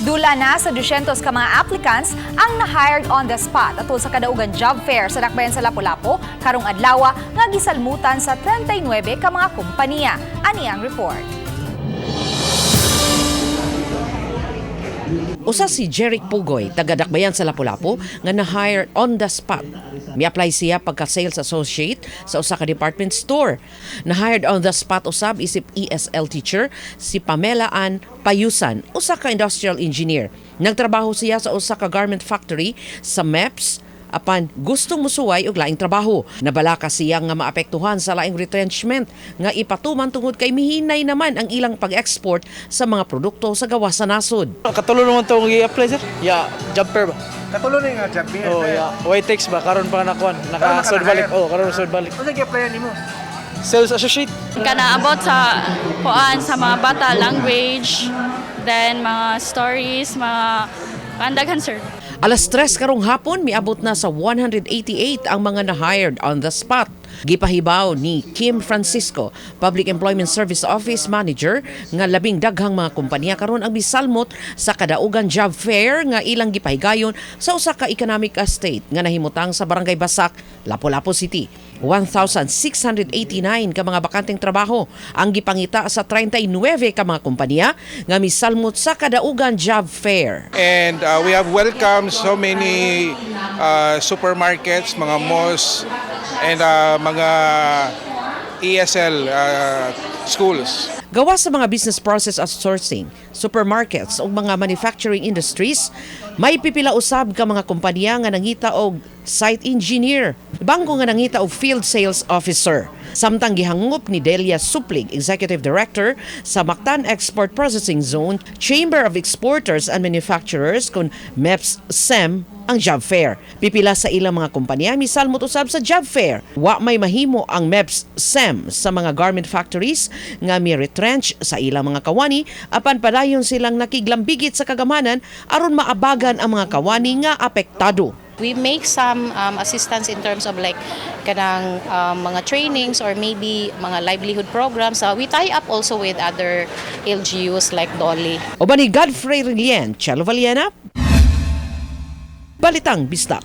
Dula na sa 200 ka mga applicants ang na-hired on the spot atol sa kadaugan job fair sa Dakbayan sa Lapu-Lapu karong adlaw nga gisalmutan sa 39 ka mga kompanya. Ani ang report. Usa si Jeric Pugoy, taga Dakbayan sa Lapu-Lapu, nga na-hire on the spot. Mi-apply siya pagka sales associate sa usa ka department store. Na-hired on the spot usab isip ESL teacher si Pamela Ann Payusan, usa ka industrial engineer. Nagtrabaho siya sa usa ka garment factory sa MEPS apan gustong musuway og laing trabaho. Nabalaka siya nga maapektuhan sa laing retrenchment nga ipatuman tungod kay mihinay naman ang ilang pag-export sa mga produkto sa gawas sa nasod. Katulo naman itong i-apply, sir. Yeah, job fair ba? Katulo na nga job fair. Oh, yeah. White text ba? Karon pa nakuan. Nakasod balik. Oh, karon sud balik. Unsa gi-applyan nimo? Sales associate. Kana about sa kuan sa mga bata, language, then mga stories, mga kandaghan, sir. Alas 3 karong hapon, miabot na sa 188 ang mga na-hired on the spot. Gipahibaw ni Kim Francisco, Public Employment Service Office Manager, nga labing daghang mga kumpanya karon ang misalmot sa kadaugan job fair nga ilang gipahigayon sa usa ka economic estate nga nahimutang sa Barangay Basak, Lapu-Lapu City. 1,689 ka mga bakanteng trabaho ang gipangita sa 39 ka mga kumpanya nga misalmot sa kadaugan job fair. And we have welcomed so many supermarkets, mga malls, and mga ESL schools. Gawa sa mga business process outsourcing, supermarkets ug mga manufacturing industries, may pipila usab ka mga kumpanya nga nangita og site engineer, bangko nga nangita og field sales officer. Samtang gihangop ni Delia Suplig, Executive Director sa Mactan Export Processing Zone, Chamber of Exporters and Manufacturers kon MEPS SEM ang job fair. Pipila sa ilang mga kumpanya misalmot usab sa job fair. Wa may mahimo ang MEPS SEM sa mga garment factories nga mi-retrench sa ilang mga kawani apan padayon silang nakiglambigit sa kagamanan aron maabagan ang mga kawani nga apektado. We make some assistance in terms of like kanang mga trainings or maybe mga livelihood programs. We tie up also with other LGUs like Dolly. Uban ni Godfrey Rilien, Chelo Valiena, Balitang Bisdak.